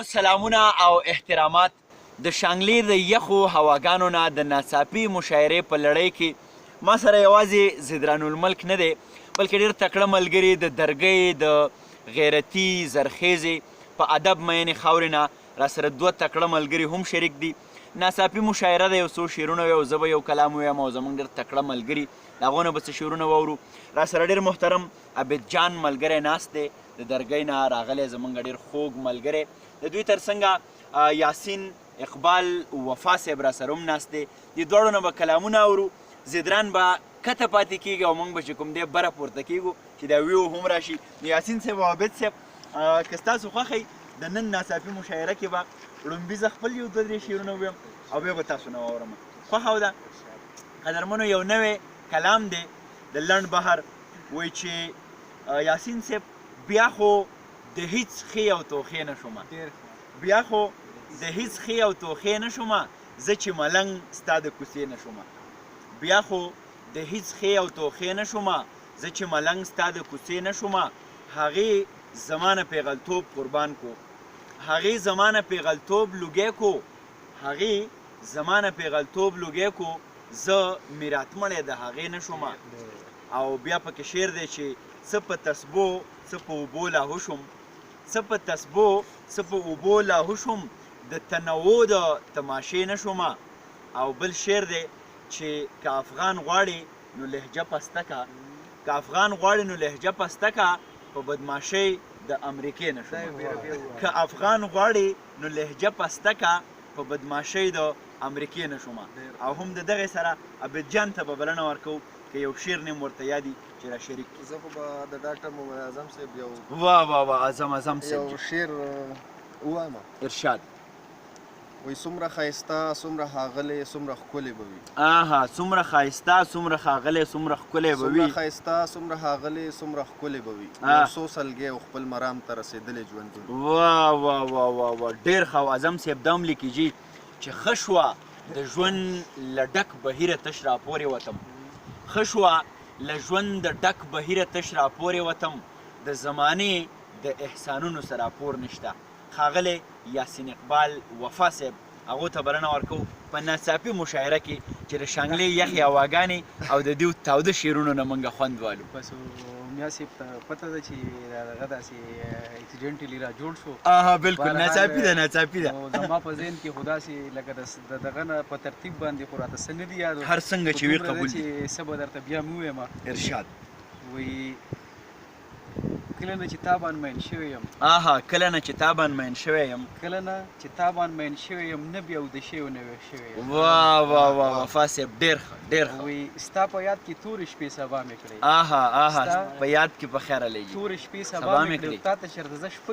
سلامونه او احترامات د شانګلې د یخو هواګانو نه د ناڅاپي مشاعرې په لړۍ کې ما سره یوازې زدران الملک نه دی، بلکې ډېر تکړه ملګري د درګۍ د غیرتي زرخېزې په ادب مینې خاورې نه راسره دوه تکړه ملګري هم شریک دي. ناڅاپي مشاعره ده، یو څو شعرونه وي او زه به یو کلام ووایم او زموږ ډېر تکړه ملګري د هغو نه به څه شعرونه واورو. راسره ډېر محترم عابد جان ملګری ناست دی، د درګۍ نه راغلی زمونږ ډېر خوږ ملګری. د دوی تر څنګه یاسین اقبال وفا صاحب راسره هم ناست دی. دې دواړو نه به کلامونه اورو. زدران به کته پاتې کېږي او مونږ به چې کوم دی بره پورته کېږو چې دا ویو هم راشي. نو یاسین صاحب او عابد صاحب، که ستاسو خوښه وي د نن ناڅاپي مشاعره کې به ړومبي زه خپل یو دوه درې شعرونه ووایم او بیا به تاسو نه واورم. خوښه ده قدرمنو، یو نوی کلام دی د لنډ بهر، وایي چې یاسین صاحب بیا خو د هیڅ ښې او توښې نه شومه، بیا خو د هیڅ ښې او توښې نه شومه، زه چې ملنګ ستا د کوڅې نه شومه. بیا خو د هیڅ ښې او توښې نه شومه، زه چې ملنګ ستا د کوڅې نه شومه. هغې زما نه پیغلتوب قربان کو، هغې زما نه پیغلتوب لوګی کو، هغې زما نه پیغلتوب لوګی کو، زه میراتمړی د هغې نه شومه. او بیا پکې شعر دی چې څه په تسبو څه په اوبو لاهو شوم، څه په تسبو څه په اوبو لاهو شوم، د تنوع د تماشې نه شومه. او بل شعر دی چې که افغان غواړې نو لهجه پسته کا، که افغان غواړې نو لهجه پسته کا، په بدماشۍ د امریکې نه شومه. که افغان غواړې نو لهجه پسته کا، په بدماشۍ د امریکې نه شومه. او هم د دغې سره عابد جان ته به بلنه ورکوو که یو شعر نیم ورته یادي چې را شریک کړي. زه خو به د ډاکټر محمد اعظم صاحب یو واه واه واه، اعظم اعظم صاحب یو شعر ووایم. ارشاد. وایي څومره ښایسته، څومره ښاغلی، څومره ښکلی به وي. آها، څومره ښایسته، څومره ښاغلی، څومره ښکلی به وي. څومره ښایسته، څومره ښاغلی، څومره ښکلی به وي، یو څو سلګۍ او خپل مرام ته رسېدلی ژوندون. واه واه واه واه واه، ډېر ښه. او اعظم صاحب دا هم لیکي جي چې ښه شوه د ژوند له ډک بهیره تش راپورې وتم، ښه شوه له ژوند د ډک بهیره تش راپورې وتم، د زمانې د احسانونو څه راپور نشته. ښاغلی یاسین اقبال وفا صاحب هغو ته بلنه ورکوو په ناڅاپي مشاعره کې چې د شانګلې یخې هواګانې او د دیو تاوده شعرونو نه مونږ خوند والو. بس میا صاحب ته پته ده چې دا دغه داسې اکسیډنټلی را جوړ شو. اها بالکل، ناڅاپي ده، ناڅاپي ده. نو زما په ذهن کې خو داسې لکه د دغه نه په ترتیب باندې خو راته څه نه دي یاد، هر څنګه چې وي قبول دي، چې څه به درته بیا مې ووایم. ارشاد. وایي کله نه چې تا باندې مین شوی یم. آها، کله نه چې تا باندې مین شوی یم. کله نه چې تا باندې مین شوی یم، نه بیا وده شوی نه ویښ شوی یم. واه واه واه وفا صاحب، ډېر ښه، ډېر ښه. وایي ستا په یاد کې تورې شپې سبا مې کړې. آها آها، په یاد کې په خیر علی جي تورې شپې سبا مې کړې، تا ته چېرته زه شپه.